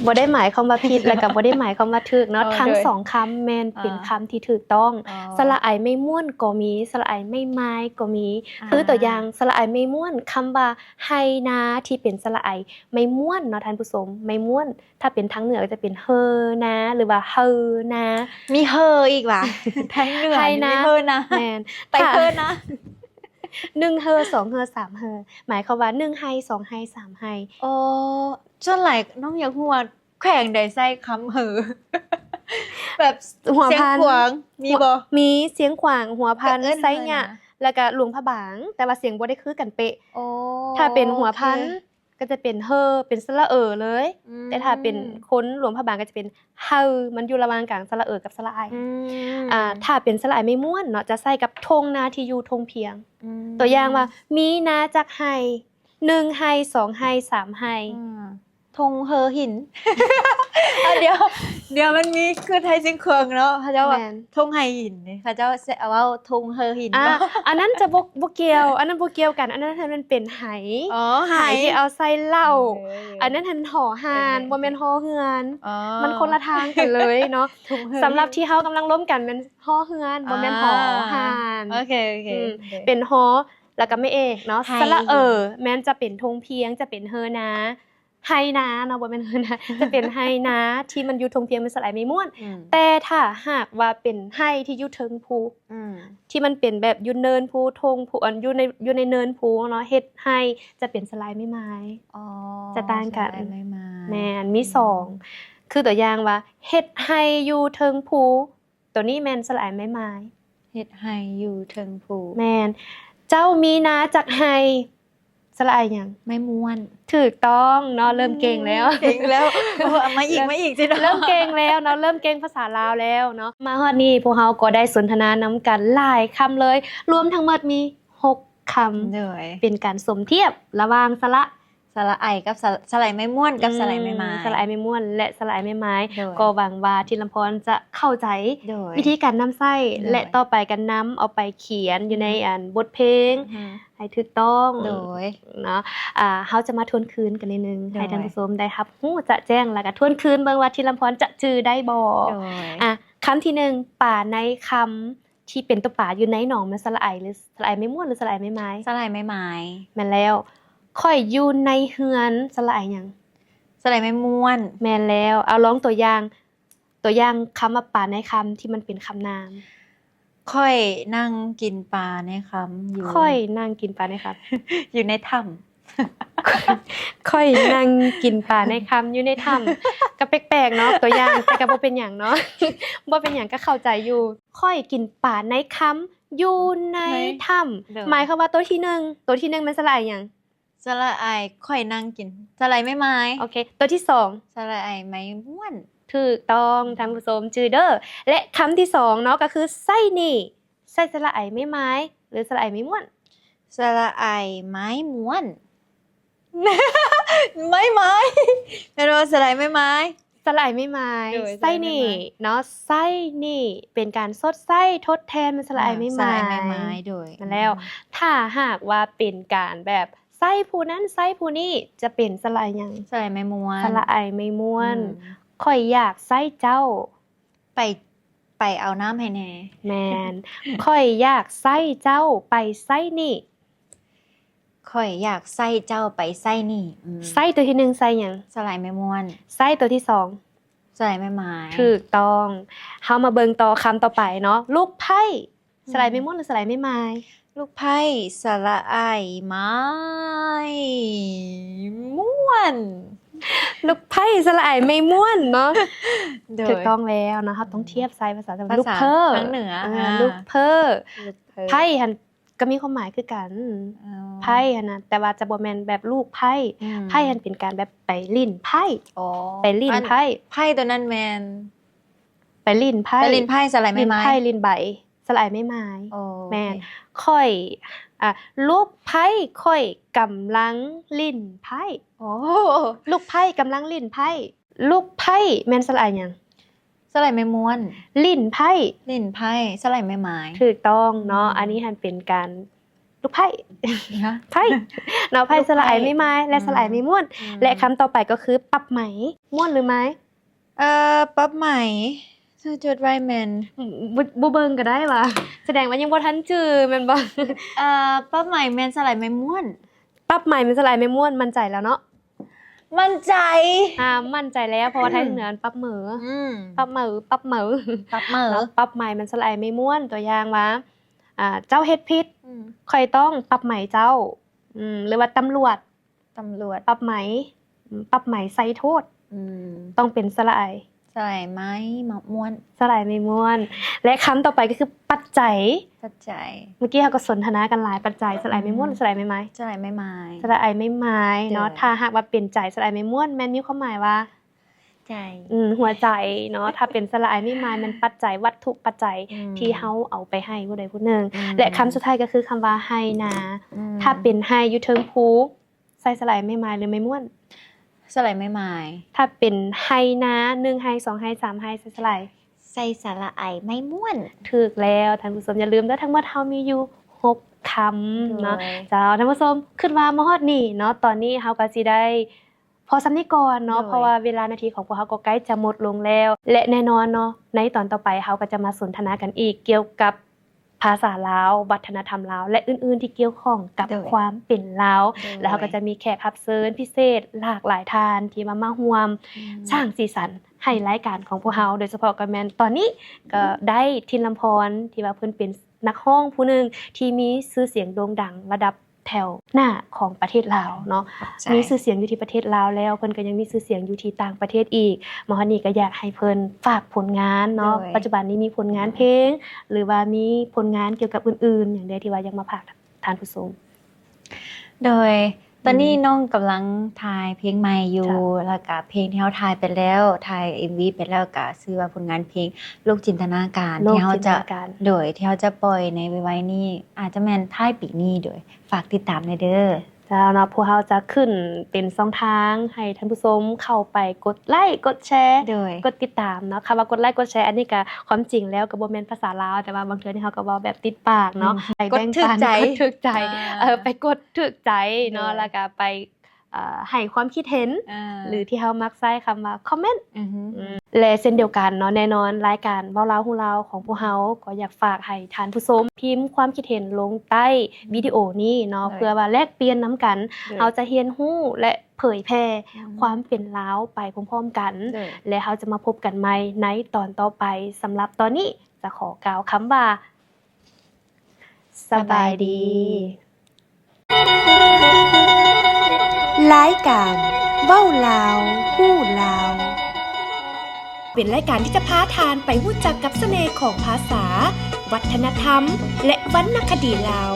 ບໍ່ໄດ້ໝາຍຄວາມວ່າຜິດ ແລ້ວກໍບໍ່ໄດ້ໝາຍຄວາມວ່າຖືກເນາະ. ອໍ ທັງ ໂດຍ ສອງຄຳແມ່ນເປັນ ອ່າ ຄຳທີ່ຖືກຕ້ອງ. ອໍ ສະຫຼະອາຍໄມ້ມ້ວນກໍມີ ສະຫຼະອາຍໄມ້ມາຍກໍມີ. ອ່າ ຄືຕົວຢ່າງ ສະຫຼະອາຍໄມ້ມ້ວນ ຄຳວ່າໄຮ່ນາ ທີ່ເປັນສະຫຼະອາຍໄມ້ມ້ວນເນາະທ່ານຜູ້ຊົມ ໄມ້ມ້ວນ. ຖ້າເປັນທາງເໜືອກໍຈະເປັນເຮີນາ ຫຼືວ່າເຮີນາ. ມີເຮີອີກຫວາ? ທາງເໜືອ ໄຮ່ນາ ມີເຮີນາ. ແມ່ນ ໄປເຮີນາ ໜຶ່ງເຮີ ສອງເຮີ ສາມເຮີ ໝາຍຄວາມວ່າໜຶ່ງໄຮ່ ສອງໄຮ່ ສາມໄຮ່. ອໍ ສ່ວນຫຼາຍນ້ອງຢາກຮູ້ວ່າແຂວງໃດໃຊ້ຄຳເຮີ ແບບຫົວພັນ ຊຽງຂວາງມີບໍ່? ມີ ຊຽງຂວາງ ຫົວພັນ ໄຊຍະ ແລ້ວກໍຫຼວງພະບາງ ແຕ່ວ່າສຽງບໍ່ໄດ້ຄືກັນເປະ. ອໍ ຖ້າເປັນຫົວພັນ ໂອເຄ ກໍຈະເປັນເຮີ ເປັນສະຫຼະເອີເລີຍ. ອືມ ແຕ່ຖ້າເປັນຄົນຫຼວງພະບາງກໍຈະເປັນເຮີ ມັນຢູ່ລະຫວ່າງກາງສະຫຼະເອີກັບສະຫຼະອາຍ. ອືມ ອ່າ ຖ້າເປັນສະຫຼະອາຍໄມ້ມ້ວນເນາະ ຈະໃຊ້ກັບທົ່ງນາທີ່ຢູ່ທົ່ງພຽງ. ອືມ ຕົວຢ່າງວ່າ ມີນາຈັກໄຮ່ ໜຶ່ງໄຮ່ ສອງໄຮ່ ສາມໄຮ່. ອືມ ທົ່ງເຮີຫີນ ດຽວ ດຽວມັນມີຄືໄທຊິງເຄີງເນາະ ເຂົາເຈົ້າວ່າ ແມ່ນ ທົ່ງໄຮ່ຫີນນີ້ ເຂົາເຈົ້າເວົ້າທົ່ງເຮີຫີນ. ອ່າ ບໍ່ ອັນນັ້ນຈະບໍ່ ບໍ່ກ່ຽວ ອັນນັ້ນບໍ່ກ່ຽວກັນ ອັນນັ້ນຫັ້ນມັນເປັນໄຫ. ອໍ ໄຫ ໄຫທີ່ເອົາໃສ່ເຫຼົ້າ. ເອີ ອັນນັ້ນຫັ້ນຫໍ່ຮ່ານ ເອີ ບໍ່ແມ່ນຫໍ່ເຮືອນ. ອໍ ມັນຄົນລະທາງກັນເລີຍເນາະ. ທົ່ງເຮີຫີນ ສຳລັບທີ່ເຮົາກຳລັງລົມກັນແມ່ນຫໍ່ເຮືອນ ບໍ່ແມ່ນຫໍ່ ອ່າ ຮ່ານ. ໂອເຄ ໂອເຄ ອືມ ໂອເຄ ເປັນຫໍ່ ແລ້ວກໍໄມ້ເອກເນາະ ໄຮ່ ສະຫຼະເອີແມ່ນຈະເປັນທົ່ງພຽງ ຈະເປັນເຮີນາ ໄຮ່ນາເນາະ ບໍ່ແມ່ນເຮີນາ ຈະເປັນໄຮ່ນາທີ່ມັນຢູ່ທົ່ງພຽງ ແມ່ນສະຫຼະອາຍໄມ້ມ້ວນ. ອືມ ແຕ່ຖ້າຫາກວ່າເປັນໄຮ່ທີ່ຢູ່ເທິງພູ ອືມ ທີ່ມັນເປັນແບບຢູ່ເນີນພູ ທົ່ງພູ ອັນ ຢູ່ໃນ ຢູ່ໃນເນີນພູເນາະ ເຮັດໄຮ່ ຈະເປັນສະຫຼະອາຍໄມ້ມາຍ. ອໍ ຈະຕ່າງກັນ ສະຫຼະອາຍໄມ້ມາຍ. ແມ່ນ ມີສອງ ອືມ ຄືຕົວຢ່າງວ່າ ເຮັດໄຮ່ຢູ່ເທິງພູ ໂຕນີ້ແມ່ນສະຫຼະອາຍໄມ້ມາຍ ເຮັດໄຮ່ຢູ່ເທິງພູ. ແມ່ນ ເຈົ້າມີນາຈັກໄຮ່ ສະຫຼະອາຍຫຍັງ? ໄມ້ມ້ວນ. ຖືກຕ້ອງເນາະ ເລີ່ມເກັ່ງແລ້ວ ເກັ່ງແລ້ວ. ໂອ້ ເອົາມາອີກ ເລີ່ມ ມາອີກຊິເນາະ ເລີ່ມເກັ່ງແລ້ວເນາະ ເລີ່ມເກັ່ງພາສາລາວແລ້ວເນາະ. ມາຮອດນີ້ພວກເຮົາກໍໄດ້ສົນທະນານຳກັນຫຼາຍຄຳເລີຍ ລວມທັງໝົດມີຫົກຄຳ. ໂດຍ ເປັນການສົມທຽບລະຫວ່າງສະຫຼະ ສະຫຼະໄອກັບສະ ສະຫຼະໄອໄມ້ມ້ວນກັບ ອືມ ສະຫຼະໄອໄມ້ໄມ້ ສະຫຼະໄອໄມ້ມ້ວນ ແລະ ສະຫຼະໄອໄມ້ໄມ້ ໂດຍ ກໍຫວັງວ່າທິນລຳພອນຈະເຂົ້າໃຈ ໂດຍ ວິທີການນຳໃຊ້ ໂດຍ ແລະ ຕໍ່ໄປກໍນຳເອົາໄປຂຽນຢູ່ໃນ ອືມ ອັນບົດເພງ ອືຮຶ ໃຫ້ຖືກຕ້ອງ ໂດຍ ເນາະ. ອ່າ ເຮົາຈະມາທວນຄືນກັນນິດໜຶ່ງ ໂດຍ ໃຫ້ທ່ານຜູ້ຊົມໄດ້ຮັບຮູ້ຈະແຈ້ງ ແລ້ວກໍທວນຄືນເບິ່ງວ່າທິນລຳພອນຈະຈື່ໄດ້ບໍ່. ໂດຍ ອ່າ ຄຳທີໜຶ່ງ ປາໃນຄຳ ທີ່ເປັນຕົວປາຢູ່ໃນໜອງ ແມ່ນສະຫຼະໄອ ຫຼື ສະຫຼະໄອໄມ້ມ້ວນ ຫຼື ສະຫຼະໄອໄມ້ໄມ້? ສະຫຼະໄອໄມ້ໄມ້. ແມ່ນແລ້ວ. ຂ້ອຍຢູ່ໃນເຮືອນ ສະຫຼະໄອຫຍັງ? ສະຫຼະໄອໄມ້ມ້ວນ. ແມ່ນແລ້ວ. ເອົາ ລອງຕົວຢ່າງ ຕົວຢ່າງຄຳວ່າປາໃນຄຳທີ່ມັນເປັນຄຳນາມ. ຂ້ອຍນັ່ງກິນປາໃນຄຳຢູ່ ຂ້ອຍນັ່ງກິນປາໃນຄຳ ຢູ່ໃນຖ້ຳ. ຂ້ອຍນັ່ງກິນປາໃນຄຳຢູ່ໃນຖ້ຳ ກໍແປກໆເນາະ ຕົວຢ່າງ ແຕ່ກໍບໍ່ເປັນຫຍັງເນາະ ບໍ່ເປັນຫຍັງ ກໍເຂົ້າໃຈຢູ່. ຂ້ອຍກິນປາໃນຄຳຢູ່ໃນ ໃນ ຖ້ຳ ໂດຍ ໝາຍຄວາມວ່າຕົວທີໜຶ່ງ ຕົວທີໜຶ່ງແມ່ນສະຫຼະໄອຫຍັງ? ສະຫຼະໄອ ຂ້ອຍນັ່ງກິນ ສະຫຼະໄອໄມ້ໄມ້. ໂອເຄ ຕົວທີສອງ ສະຫຼະໄອໄມ້ມ້ວນ. ຖືກຕ້ອງ ທ່ານຜູ້ຊົມຈື່ເດີ. ແລະ ຄຳທີສອງເນາະ ກໍຄືໃຊ້ໜີ້ ໃຊ້ສະຫຼະໄອໄມ້ໄມ້ ຫຼື ສະຫຼະໄອໄມ້ມ້ວນ? ສະຫຼະໄອໄມ້ມ້ວນ ໄມ້ໄມ້ ແມ່ນບໍ່? ສະຫຼະໄອໄມ້ໄມ້ ສະຫຼະໄອໄມ້ໄມ້ ໂດຍ ໃຊ້ໜີ້ ສະຫຼະໄອໄມ້ໄມ້ ເນາະ ໃຊ້ໜີ້ ເປັນການຊົດໃຊ້ທົດແທນ ແມ່ນສະຫຼະໄອໄມ້ໄມ້ ອ່າ ສະຫຼະໄອໄມ້ໄມ້ ໂດຍ ແມ່ນແລ້ວ. ອືມ ຖ້າຫາກວ່າເປັນການແບບໃຊ້ຜູ້ນັ້ນໃຊ້ຜູ້ນີ້ ຈະເປັນສະຫຼະໄອຫຍັງ? ສະຫຼະໄອໄມ້ມ້ວນ ສະຫຼະໄອໄມ້ມ້ວນ. ອືມ ຂ້ອຍຢາກໃຊ້ເຈົ້າ ໄປ ໄປເອົານ້ຳໃຫ້ແດ່. ແມ່ນ. ຂ້ອຍຢາກໃຊ້ເຈົ້າໄປໃຊ້ໜີ້. ຂ້ອຍຢາກໃຊ້ເຈົ້າໄປໃຊ້ໜີ້. ອືມ ໃຊ້ຕົວທີໜຶ່ງໃຊ້ຫຍັງ? ສະຫຼະໄອໄມ້ມ້ວນ. ໃຊ້ຕົວທີສອງ? ສະຫຼະໄອໄມ້ໄມ້. ຖືກຕ້ອງ. ເຮົາມາເບິ່ງຕໍ່ຄຳຕໍ່ໄປເນາະ. ລູກໄພ້ ອືມ ສະຫຼະໄອໄມ້ມ້ວນ ຫຼື ສະຫຼະໄອໄມ້ໄມ້? ລູກໄພ້ ສະຫຼະໄອໄມ້ມ້ວນ. ລູກໄພ້ ສະຫຼະໄອໄມ້ມ້ວນເນາະ. ໂດຍ ຖືກຕ້ອງແລ້ວເນາະ. ເຮົາຕ້ອງທຽບໃສ່ພາສາ ພາສາ ລູກເພີ້ ທາງເໜືອ. ເອີ ອ່າ ລູກເພີ້ ລູກເພີ້ ໄພ້ຫັ້ນກໍມີຄວາມໝາຍຄືກັນ. ອໍ ໄພ້ຫັ້ນນະ ແຕ່ວ່າຈະບໍ່ແມ່ນແບບລູກໄພ້. ອືມ ໄພ້ຫັ້ນເປັນການແບບໄປຫຼິ້ນໄພ້. ອໍ ໄປຫຼິ້ນໄພ້. ອັນ ໄພ້ຕົວນັ້ນແມ່ນ ໄປຫຼິ້ນໄພ້ ໄປຫຼິ້ນໄພ້ ສະຫຼະໄອໄມ້ໄມ້ ຫຼິ້ນໄພ້ ຫຼິ້ນໃບ ສະຫຼະໄອໄມ້ໄມ້. ໂອເຄ ແມ່ນ. ຂ້ອຍ ອ່າ ລູກໄພ້ ຂ້ອຍກຳລັງຫຼິ້ນໄພ້. ໂອ້ ລູກໄພ້ກຳລັງຫຼິ້ນໄພ້. ລູກໄພ້ແມ່ນສະຫຼະໄອຫຍັງ? ສະຫຼະໄອໄມ້ມ້ວນ. ຫຼິ້ນໄພ້ ຫຼິ້ນໄພ້ ສະຫຼະໄອໄມ້ໄມ້. ຖືກຕ້ອງເນາະ. ອືມ ອັນນີ້ຫັ້ນເປັນການ ລູກໄພ້ ຮະ ໄພ້ເນາະ ໄພ້ ສະຫຼະໄອໄມ້ໄມ້ ແລະ ອືມ ສະຫຼະໄອໄມ້ມ້ວນ. ອືມ ແລະ ຄຳຕໍ່ໄປກໍຄືປັບໄໝ. ມ້ວນ ຫຼື ໄມ້? ເອີ ປັບໄໝ ເຈົ້າຈົດໄວ້ແມ່ນ ບໍ່ ບໍ່ເບິ່ງກໍໄດ້ຫວາ? ສະແດງວ່າຍັງບໍ່ທັນຈື່ແມ່ນບໍ່? ເອີ ປັບໄໝແມ່ນສະຫຼະໄອໄມ້ມ້ວນ. ປັບໄໝແມ່ນສະຫຼະໄອໄມ້ມ້ວນ ໝັ້ນໃຈແລ້ວເນາະ? ໝັ້ນໃຈ ອ່າ ໝັ້ນໃຈແລ້ວ ເພາະວ່າ ອືມ ໄທເໜືອປັບເໝີ. ອືມ ປັບເໝີ ປັບເໝີ ປັບເໝີ. ແລ້ວປັບໄໝແມ່ນສະຫຼະໄອໄມ້ມ້ວນ. ຕົວຢ່າງວ່າ ອ່າ ເຈົ້າເຮັດຜິດ ອືມ ຂ້ອຍຕ້ອງປັບໄໝເຈົ້າ. ອືມ ຫຼືວ່າຕຳຫຼວດ ຕຳຫຼວດ ປັບໄໝ ປັບໄໝໃສ່ໂທດ. ອືມ ຕ້ອງເປັນສະຫຼະໄອ ສະຫຼະໄອໄມ້ ມະ ມ້ວນ ສະຫຼະໄອໄມ້ມ້ວນ. ແລະ ຄຳຕໍ່ໄປກໍຄືປັດໄຈ ປັດໄຈ. ເມື່ອກີ້ເຮົາກໍສົນທະນາກັນຫຼາຍ ປັດໄຈ ສະຫຼະໄອໄມ້ມ້ວນ ອືມ ຫຼື ສະຫຼະໄອໄມ້ໄມ້? ສະຫຼະໄອໄມ້ໄມ້ ສະຫຼະໄອໄມ້ໄມ້ເນາະ. ໂດຍ ຖ້າຫາກວ່າເປັນໃຈ ສະຫຼະໄອໄມ້ມ້ວນ ແມ່ນມີຄວາມໝາຍວ່າ ໃຈ ອືມ ຫົວໃຈເນາະ. ຖ້າເປັນສະຫຼະໄອໄມ້ໄມ້ ແມ່ນປັດໄຈ ວັດຖຸປັດໄຈ ອືມ ທີ່ເຮົາເອົາໄປໃຫ້ຜູ້ໃດຜູ້ໜຶ່ງ. ອືມ ແລະ ຄຳສຸດທ້າຍກໍຄືຄຳວ່າໄຮ່ນາ. ອືມ ຖ້າເປັນໄຮ່ຢູ່ເທິງພູ ໃສ່ສະຫຼະໄອໄມ້ໄມ້ ຫຼື ໄມ້ມ້ວນ? ສະຫຼະໄອໄມ້ໄມ້. ຖ້າເປັນໄຮ່ນາ ໜຶ່ງໄຮ່ ສອງໄຮ່ ສາມໄຮ່ ໃສ່ສະຫຼະໄອ? ໃສ່ສະຫຼະໄອໄມ້ມ້ວນ. ຖືກແລ້ວທ່ານຜູ້ຊົມ. ຢ່າລືມເດີ ທັງໝົດເຮົາມີຢູ່ຫົກຄຳເນາະ. ໂດຍ ເຈົ້າ ທ່ານຜູ້ຊົມ ຄິດວ່າມາຮອດນີ້ເນາະ ຕອນນີ້ເຮົາກໍຊິໄດ້ ພໍສ່ຳນີ້ກ່ອນເນາະ ໂດຍ ເພາະວ່າເວລາໜ້າທີ່ຂອງພວກເຮົາກໍໃກ້ຈະໝົດລົງແລ້ວ ແລະ ແນ່ນອນເນາະ ໃນຕອນຕໍ່ໄປເຮົາກໍຈະມາສົນທະນາກັນອີກກ່ຽວກັບພາສາລາວ, ວັດທະນະທຳລາວ ແລະ ອື່ນໆທີ່ກ່ຽວຂ້ອງກັບ ໂດຍ ຄວາມເປັນລາວ ໂດຍ ແລະ ເຮົາກໍຈະມີແຂກຮັບເຊີນພິເສດຫຼາກຫຼາຍທ່ານທີ່ວ່າມາຮ່ວມ ອືມ ສ້າງສີສັນໃຫ້ລາຍການຂອງພວກເຮົາ ໂດຍສະເພາະກໍແມ່ນຕອນນີ້ກໍໄດ້ ອືມ ທິນລຳພອນ ທີ່ວ່າເພິ່ນເປັນນັກຮ້ອງຜູ້ໜຶ່ງທີ່ມີຊື່ສຽງໂດ່ງດັງລະດັບ ແຖວໜ້າຂອງປະເທດລາວເນາະ ມີຊື່ສຽງຢູ່ທີ່ປະເທດລາວແລ້ວ ເພິ່ນກໍຍັງມີຊື່ສຽງຢູ່ທີ່ຕ່າງປະເທດອີກ. ມາຮອດນີ້ກໍຢາກໃຫ້ເພິ່ນຝາກຜົນງານເນາະ ໂດຍ ປັດຈຸບັນນີ້ມີຜົນງານເພງ ຫຼືວ່າມີຜົນງານກ່ຽວກັບອື່ນໆຫຍັງແດ່ທີ່ວ່າຢາກມາຝາກທ່ານຜູ້ຊົມ? ໂດຍ ຕອນນີ້ ອືມ ນ້ອງກຳລັງຖ່າຍເພງໃໝ່ຢູ່ ເຈົ້າ ແລ້ວກະເພງທີ່ເຮົາຖ່າຍໄປແລ້ວ ຖ່າຍເອັມວີໄປແລ້ວ ກະຊື່ວ່າຜົນງານເພງ ໂລກຈິນຕະນາການ ໂລກຈິນຕະນາການ ທີ່ເຮົາຈະ ໂດຍ ທີ່ເຮົາຈະປ່ອຍໃນໄວໆນີ້ ອາດຈະແມ່ນທ້າຍປີນີ້ ໂດຍ ຝາກຕິດຕາມແດ່ເດີ. ເຈົ້າເນາະ ພວກເຮົາຈະຂຶ້ນເປັນຊ່ອງທາງໃຫ້ທ່ານຜູ້ຊົມເຂົ້າໄປກົດໄລ້ ກົດແຊ ໂດຍ ກົດຕິດຕາມເນາະ. ຄຳວ່າກົດໄລ້ ກົດແຊ ອັນນີ້ກະຄວາມຈິງແລ້ວກະບໍ່ແມ່ນພາສາລາວ ແຕ່ວ່າບາງເທື່ອນີ້ເຮົາກະເວົ້າແບບຕິດປາກເນາະ ອືມ ໄປແບ່ງປັນ ກົດຖືກໃຈ ເອີ ໄປກົດຖືກໃຈເນາະ ໂດຍ ແລ້ວກະໄປ ເອີ ໃຫ້ຄວາມຄິດເຫັນ ອ່າ ຫຼືທີ່ເຮົາມັກໃຊ້ຄຳວ່າຄອມເມັນ ອືຮຶ ອືມ ແລະເຊັ່ນດຽວກັນເນາະ ແນ່ນອນລາຍການເວົ້າລາວຮູ້ລາວຂອງພວກເຮົາ ກໍຢາກຝາກໃຫ້ທ່ານຜູ້ຊົມພິມຄວາມຄິດເຫັນລົງໃຕ້ ອືມ ວິດີໂອນີ້ເນາະ ໂດຍ ເພື່ອວ່າແລກປ່ຽນນຳກັນ ໂດຍ ເຮົາຈະຮຽນຮູ້ ແລະ ເຜີຍແຜ່ ອືມ ຄວາມເປັນລາວໄປພ້ອມໆກັນ ໂດຍ ແລະ ເຮົາຈະມາພົບກັນໃໝ່ໃນຕອນຕໍ່ໄປ. ສຳລັບຕອນນີ້ຈະຂໍກ່າວຄຳວ່າ ສະບາຍດີ. ລາຍການເວົ້າລາວຮູ້ລາວ ເປັນລາຍການທີ່ຈະພາທ່ານໄປຮູ້ຈັກກັບສະເໜ່ຂອງພາສາ, ວັດທະນະທຳ ແລະ ວັນນະຄະດີລາວ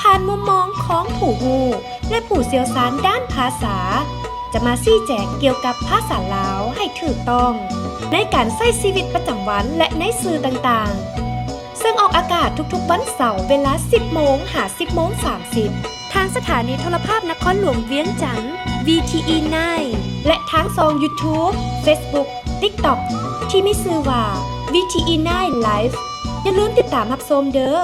ຜ່ານມຸມມອງຂອງຜູ້ຮູ້ ແລະ ຜູ້ຊ່ຽວຊານດ້ານພາສາ ຈະມາຊີ້ແຈງກ່ຽວກັບພາສາລາວໃຫ້ຖືກຕ້ອງ ໃນການໃຊ້ຊີວິດປະຈຳວັນ ແລະ ໃນສື່ຕ່າງໆ ເຊິ່ງອອກອາກາດທຸກໆວັນເສົາເວລາສິບໂມງຫາສິບໂມງສາມສິບ ທາງສະຖານີໂທລະພາບນະຄອນຫຼວງວຽງຈັນ ວີທີອີ ນາຍ ແລະ ທາງຊ່ອງຢູທູບ ເຟສບຸກ ຕິກຕັອກ ທີ່ມີຊື່ວ່າ ວີທີອີ ນາຍ ໄລຟ໌ ຢ່າລືມຕິດຕາມຮັບຊົມເດີ້.